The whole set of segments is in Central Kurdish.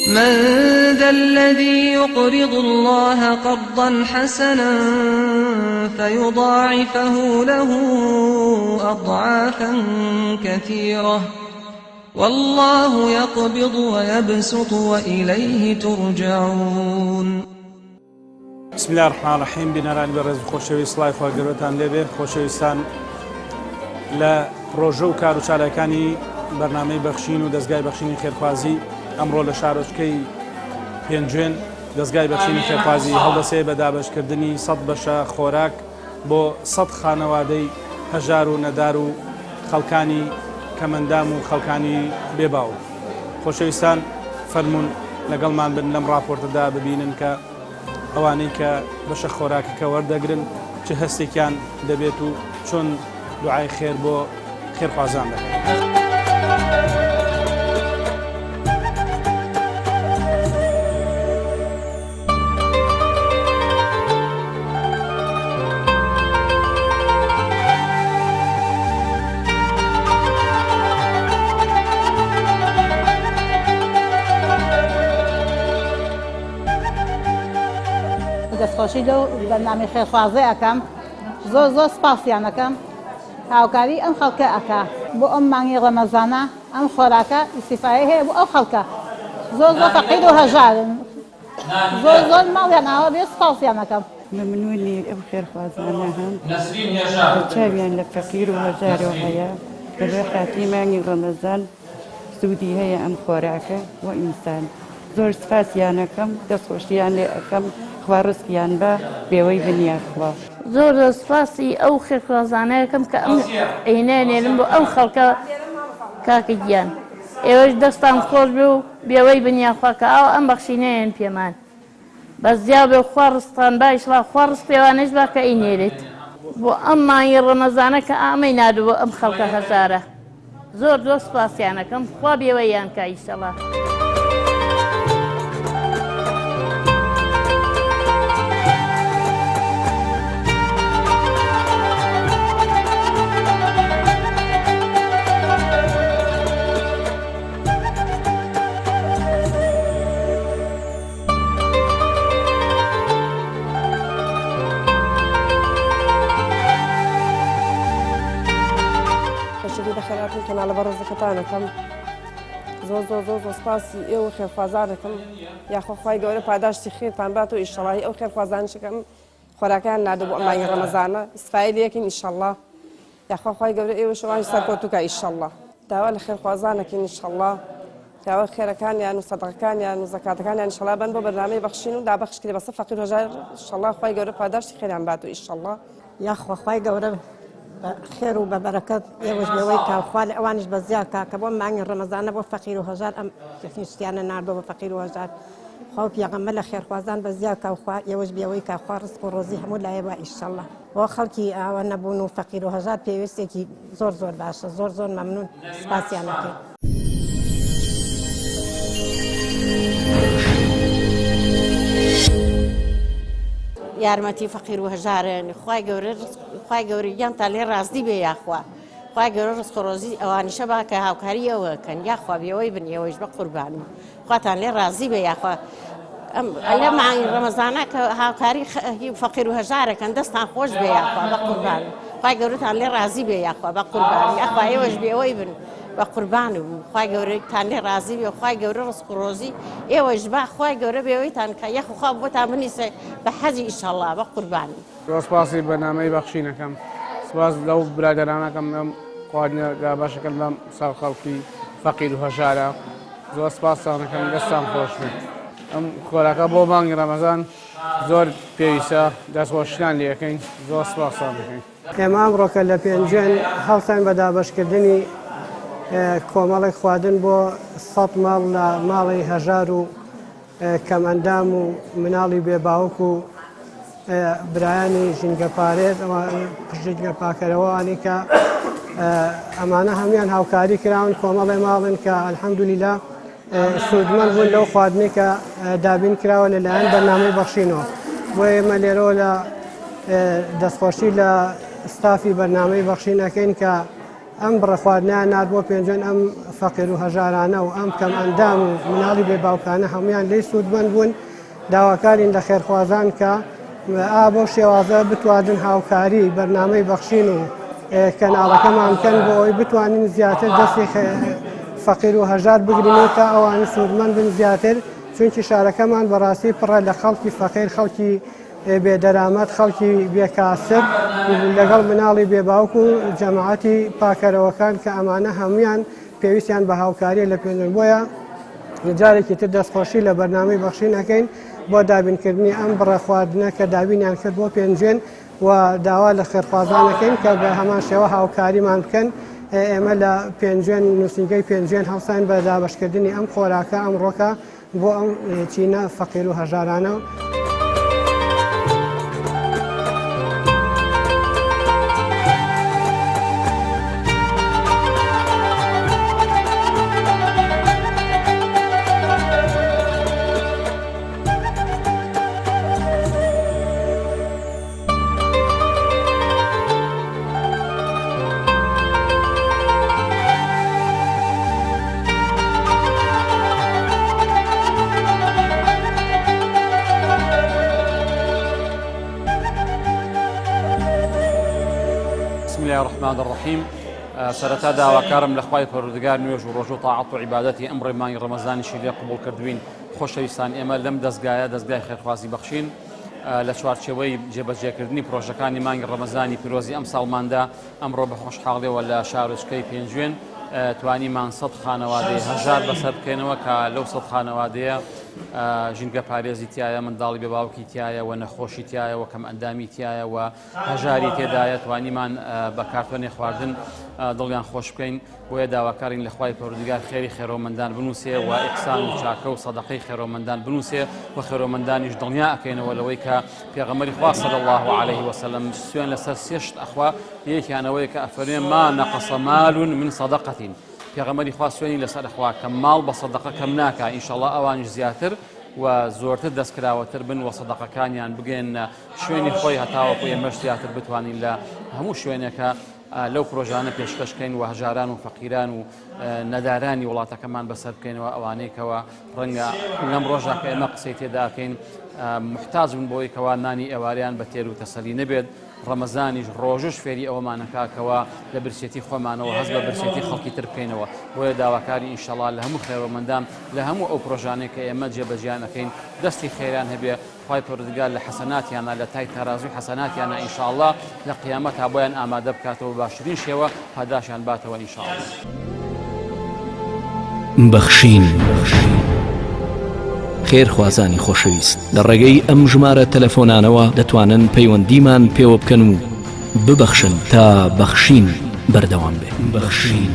من ذا الذي يقرض الله قرضا حسنا فيضاعفه له أضعافا كثيرة والله يقبض ويبسط وإليه ترجعون. بسم اللە الرحمن الرحیم بینەرانی بەڕێز و خۆشەویست سڵای خوا گەورەتان لێبێ خۆشەویستان لە پرۆژە و کار و چالاکانی بەرنامەی بەخشین و دەستگای بەخشینی خێرخوازی ئەمڕۆ لە شارۆچکەی پێنجوێن دەستگای بەخشینی خێرخوازی هەڵدەسێ بە دابەشکردنی 100 بەشە خۆراک بۆ 100 خانەوادەی هەژار و نەدار و خەڵکانی کەمەندام و خەڵکانی بێباوک. خۆشەویستان فەرموون لەگەڵمان بن لەم ڕاپۆرتەدا ببینن کە ئەوانەی کە بەشە خۆراکەکە وەردەگرن چ هەستێکیان دەبێت و چۆن دوعای خێر بۆ خێرخوازان دەکەن. دەستخۆشی لەو بەرنامەی خێرخوازە ئەکەم زۆر زۆر سپاسیان ئەکەم هاوکاری ئەم خەڵکە ئەکا بۆ ئەم مانگی ڕەمەزانە ئەم خۆراکە ئیسیفایە هەیە بۆ ئەو خەڵکە زۆر زۆر فەقیر و هەژارن زۆر زۆر ماڵیان ئاوا بێ سپاسیان ئەکەم. مەمنونی ئەو خێرخوازانە هەم کە چاویان لە فەقیر و هەژارەوە هەیە لەبەر خاتری مانگی ڕەمەزان سوودی هەیە ئەم خۆراکە بۆ ئینسان زۆر سپاسیان ئەکەم دەستخۆشیان لێ ئەکەم خوا ڕزقیان با بێوەی بن یاخوا. زۆر زۆر سپاسی ئەو خێرخوازانە ئەکەم کە ئەم عینە ئەنێرن بۆ ئەم خەڵکە کاکە گیان ئێوەش دەستان خۆش بێ و بێوەی بن یاخوا کە ئاوا ئەم بەخشینەیەن پێمان بەس زیا بێ و خوا ڕزقتان با ئیشڵا خوا ڕزقی ئەوانەیش با کە ئەینێرێت بۆ ئەم مانگی ڕەمەزانە کە ئامەی ناردوە بۆ ئەم خەڵکە هەژارە. زۆر زۆر سوپاسیان ئەکەم خوا بێوەیان کا ئیشەڵا. بەشەری بەخێرهاتن کەناڵە بەڕێزەکەتان ئەکەم زۆر زۆر زۆر زۆر سپاسی ئێوە خێرخوازانەکەم یاخوا خوای گەورە پاداشتی خێرتان بات و ئیشەڵاهی ئەو خێرخوازانشەکەم خۆراکیان نادە بۆ ئەم مانگی ڕەمەزانە ئیسفای لەکەین ئیشەڵا یاخوا خوای گەورە ئێوە شەوانی سەرکەوتووکە ئیشەڵا داوا لە خێرخوازانەکەین ئیشەڵا داوا خێرەکانیان و سەدقەکانیان و زەکاتەکانیان ئیشەڵا بەن بۆ بەرنامەی بەخشین و دابەخش کرێ بەسە فەقیر هەژار ئیشەڵا خوای گەورە پاداشتی خێریان بات و ئیشەڵا یاخوا خوای گەورە بە خێر و بە بەرەکەت ئێوەش لەوەی کا خوا لە ئەوانیش بە زیاد کا کە بۆ مانگی ڕەمەزانە بۆ فەقیر و هەژار ئەم شتیانە ناردووە بۆ فەقیر و هەژار خوا و پێغەمبەر لە خێرخوازان بە زیاد کا و خوا ئێوەش بێوەی کا خوا ڕزق و ڕۆزی هەموو لایە با ئیشەڵڵا بۆ خەڵکی ئاوا نەبوون و فەقیر و هەژار پێویستێکی زۆر زۆر باشە زۆر زۆر مەمنون سپاسیان ئەکەین. یارمەتی فەقیر و هەژارن خوای گەورە خوای گەورە گیانتان لێ ڕازی بێ یاخوا خوای گەورە ڕزق و ڕۆزی ئەوانیشە با کە هاوکاری ئەوە کەن یاخوا بێوەی بن ئێوەیش بە قوربانم خواتان لێ ڕازی بێ یاخوا ئەم لە مانگی ڕەمەزانە کە هاوکاری فەقیر و هەژارەکەن دەستان خۆش بێ یاخوا بە قوربان خوای گەورەتان لێ ڕازی بێ یاخوا بە قوربان یاخوا ئێوەش بێوەی بن بە قوربان و خوای گەورەتان لێ ڕازی بێ خوای گەورە ڕزق و ڕۆزی ئێوەش با خوای گەورە بێوەیتان کە یەخ خوا بۆتان بنیسێ بە حەزی ئیشەڵا بە قوربان. زۆر سپاسی بەرنامەی بەخشین ئەکەم سپاس لەو برادەرانە ئەکەم ئەم خواردنە دابەشەکەن بەم سەر خەڵکی فەقیر و هەژارە زۆر سپاستان ئەکەم دەستان خۆش بێت ئەم خۆراکە بۆ مانگی ڕەمەزان زۆر پێویستە دەستخۆشیتان لێ ئەکەین زۆر سپاستان دەکەین. ئێمە ئەمڕۆکە لە پێنجوێن هەڵساین بە دابەشکردنی کۆمەڵێک خواردن بۆ سەد ماڵ لە ماڵی هەژار و کەمئەندام و مناڵی بێ باوک و برایانی ژینگەپارێز ژینگە پاکەرەوەوانی کە ئەمانە هەموان هاوکاری کراون کۆمەڵێ ماڵن کە الحەمدولیلا سوودمەند بوون لەو خواردنەی کە دابین کراوە لەلایەن بەرنامەی بەخشینەوە بۆ ئێمە لێرەوە لە دەستخۆشی لە ستافی بەرنامەی بەخشین ئەەکەین کە ئەم بڕە خواردنیان نارد بۆ پێنجوێن ئەم. فەقیر و هەژارانە و ئەم کەم ئەندام و مناڵی بێ باوکانە هەمویان لێی سوودمەند بوون داواکارین لە خێرخوازان کە ئا بەو شێوازە بتوانن هاوکاری بەرنامەی بەخشین و کەناڵەکەمان بکەن بۆ ئەوەی بتوانین زیاتر دەستی فەقیر و هەژار بگرین و تا ئەوان سوودمەند بن زیاتر چونکی شارەکەمان بەڕاستی پڕە لە خەڵکی فەقیر خەڵکی بێدەرامەت خەڵکی بێکاسب لەگەڵ مناڵی بێباوک و جەماعەتی پاکەرەوەکان کە ئەمانە هەمویان پێویستیان بە هاوکاریە لە پێنجوێن بۆیە جارێکی تر دەستخۆشی لە بەرنامەی بەخشین ئەکەین بۆ دابینکردنی ئەم بڕە خواردنە کە دابینیان کرد بۆ پێنجوێن و داوا لە خێرخوازان ئەکەین کە بە هەمان شێوە هاوکاریمان بکەن ئێمە لە پێنجوێن نووسینگەی پێنجوێن هەڵساین بە دابەشکردنی ئەم خۆراکە ئەمڕۆکە بۆ ئەم چینە فەقیر و هەژارانە. بسم الله الرحمن الرحیم سەرەتا داواکارم لە خوای پەروەردگار نوێژ و ڕۆژ و تاعەت و عیبادەتی ئەمڕۆی مانگی ڕەمەزانیشی لێ قبوڵ کردوین خۆشەویستان ئێمە لەم دەزگایە دەزگای خێرخوازی بەخشین لە چوارچێوەی جێبەجێکردنی پرۆژەکانی مانگی ڕەمەزانی پیرۆزی ئەمساڵماندا ئەمڕۆ بە خۆشحاڵیەوە لە شارۆچکەی پێنجوێن توانیمان سەد خانەوادەی هەژار بەسەر بکەینەوە کە لەو سەد خانەوادەیە ژینگە پارێزی تایە منداڵی بێ باوکی تایە و نەخۆشی تایە و کەم ئەندامی تایە و هەژاری تێدایە توانیمان بە کارتۆنێ خواردن دڵیان خۆش بکەین بۆیە داواکارین لە خوای پەروەردگار خێری خێرۆمەندان بنووسێ و ئیحسان و چاکە و سەدەقەی خێرۆمەندان بنووسێ و خێرۆمەندانیش دڵنیا ئەکەینەوە لەوەی کە پێغەمبەری خوا صلی الله علیه وسلم سوێن لەسەر سێ شت ئەخوا یەکیان ئەوەیە کە ئەفەرمێ ما نقص مال من صدقة پێغەمبەری خوا سوێنی لەسەر ئەخوا کە ماڵ بە سەدەقە کەم ناکا ئینشەڵا ئەوانیش زیاتر و زۆرتر دەستکراوەتر بن و سەدەقەکانیان بگەێنە شوێنی خۆی هەتاوەکو ئێمەش زیاتر بتوانین لە هەموو شوێنێکە لەو پرۆژانە پێشکەش کەین و هەژاران و فەقیران و نەدارانی وڵاتەکەمان بەسەر بکەینەوە ئەوانەی کەوا ڕەنگە لەم ڕۆژە کە ئێمە قسەی تێداکەین محتاج بن بۆی کەوا نانی ئێوارەیان بە تێر و تەسەلی نەبێت ڕەمەزانیش ڕۆژش فێری ئەوەمانەکا کەوا لە برسێتی خۆمانەوە هەست بە برسێتی خەڵکی تر بکەینەوە بۆیە داواکاری ئینشەڵا لە هەموو خێرۆمەندان لە هەموو ئەو پرۆژانەی کە ئێمە جێبەجیان ئەکەین دەستی خێریان هەبێ خوای پەروەردگار لە حەسەناتیانا لە تای تەرازوی حەسەناتیانا ان شاء اللە لە قیامەتا بۆیان ئامادە بکاتەوە بە باشترین شێوە پاداشیان باتەوە ان شاء اللە. بەخشین خێرخوازانی خۆشەویست لە ڕێگەی ئەم ژمارە تەلەفۆنانەوە دەتوانن پەیوەندیمان پێوە بکەن و ببەخشن تا بەخشین بەردەوام بێ. بەخشین.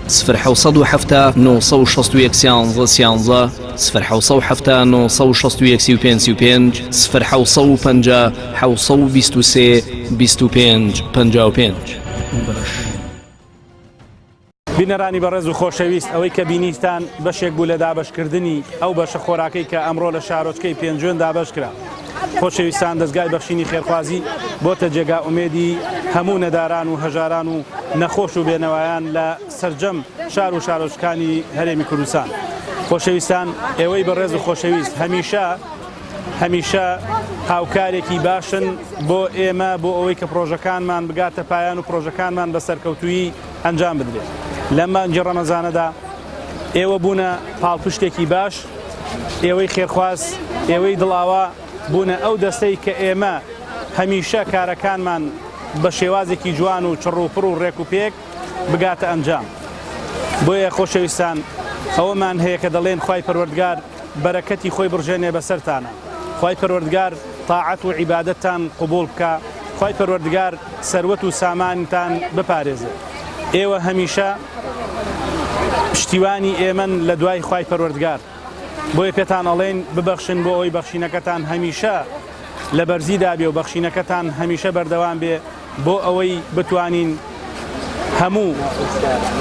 سفر 770 961 سیانزە سیانزە سفر 770 961 35 35 سفر 750 723 25 55. بینەرانی بەڕێز و خۆشەویست ئەوەی کە بینیتان بەشێک بوو لە دابەشکردنی ئەو بەشە خۆراکەی کە ئەمڕۆ لە شارۆچکەی پێنجوێن دابەش کرا. خۆشەویستان دەزگای بەخشینی خێرخوازی بۆتە جێگا ئومێدی هەموو نەداران و هەژاران و نەخۆش و بێنەوایان لە سەرجەم شار و شارۆچکانی هەرێمی کوردستان. خۆشەویستان ئێوەی بەڕێز و خۆشەویست هەمیشە هەمیشە هاوکارێکی باشن بۆ ئێمە بۆ ئەوەی کە پرۆژەکانمان بگاتە پایان و پرۆژەکانمان بە سەرکەوتوویی ئەنجام بدرێت لەم مانگی ڕەمەزانەدا ئێوە بوونە پاڵپشتێکی باش ئێوەی خێرخواز ئێوەی دڵاوا بوونە ئەو دەستەی کە ئێمە هەمیشە کارەکانمان بە شێوازێکی جوان و چڕ و پڕ و ڕێک و پێک بگاتە ئەنجام بۆیە خۆشەویستان ئەوەمان هەیە کە دەڵێن خوای پەروەردگار بەرەکەتی خۆی بڕژێنێ بەسەرتانە خوای پەروەردگار تاعەت و عیبادەتتان قبوڵ بکا خوای پەروەردگار سەروەت و سامانتان بپارێزێ ئێوە هەمیشە پشتیوانی ئێمەن لە دوای خوای پەروەردگار بۆیە پێتان ئەڵێین ببەخشن بۆ ئەوەی بەخشینەکەتان هەمیشە لە بەرزیدا بێ و بەخشینەکەتان هەمیشە بەردەوام بێ بۆ ئەوەی بتوانین هەموو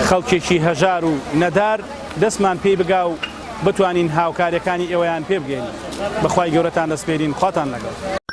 خەڵکێکی هەژار و نەدار دەستمان پێی بگا و بتوانین هاوکاریەکانی ئێوەیان پێ بگەین بەخوای گەورەتان دەسپێرین خواتان لەگەڵ.